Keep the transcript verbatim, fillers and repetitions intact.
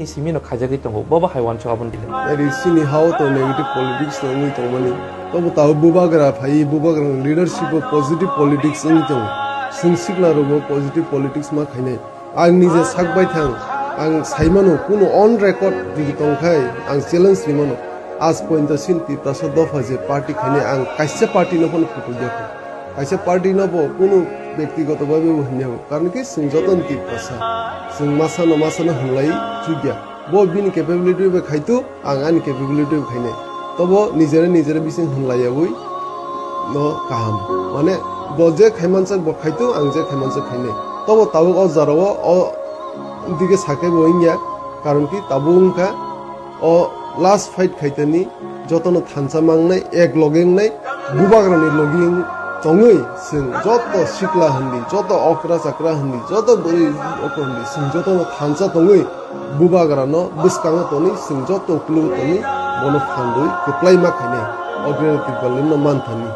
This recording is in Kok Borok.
Ni simi no khaijagwi tongo, bo bo hai wansuk aboni bile. Eri sini hao to negative politics no wngwi tongmani. Tobo tao bubagra phai, bubagra ni leadership o positive politics wngwi tongo. Sing sikla rogo positive politics ma khainai. Ang nije sak bai thang, ang saimano kuno on record jodi tongkhai, ang challenge rimano. Aaj pointo sin Tiprasa dopha je party khainai ang kaisa party no phano kutuk yakho. Kaisa party no bo kunu byaktigoto bhabe bo hwnwi ya bo. Karon ki chwng joto ni Tiprasa. Chwng masano masano hwnlai chukya. Bo bini capability bai khaitu, ang ani capability bai khainai. Tobo nijera nijera bising hwnlai yawi no kaham. Mane bo je khaimansak bo khaitu, ang je khaimansak khainai. Tobo tabuk o jora o, o dige sakhe bo wngya. Karon ki tabuk wngkha o last fight khaitani jotono thansa mangnai, ek loge wngnai, bubagrani logi wng tongwi chwng joto sikla hwnwi, joto okra chakra hwnwi, joto bwrwi okra hwnwi, chwng jotono thansa tongwi bubagrano bwskango tonwi chwng joto uklogo tonwi bono phandwi kwplai ma khainai, o Greater Tipraland no manthani.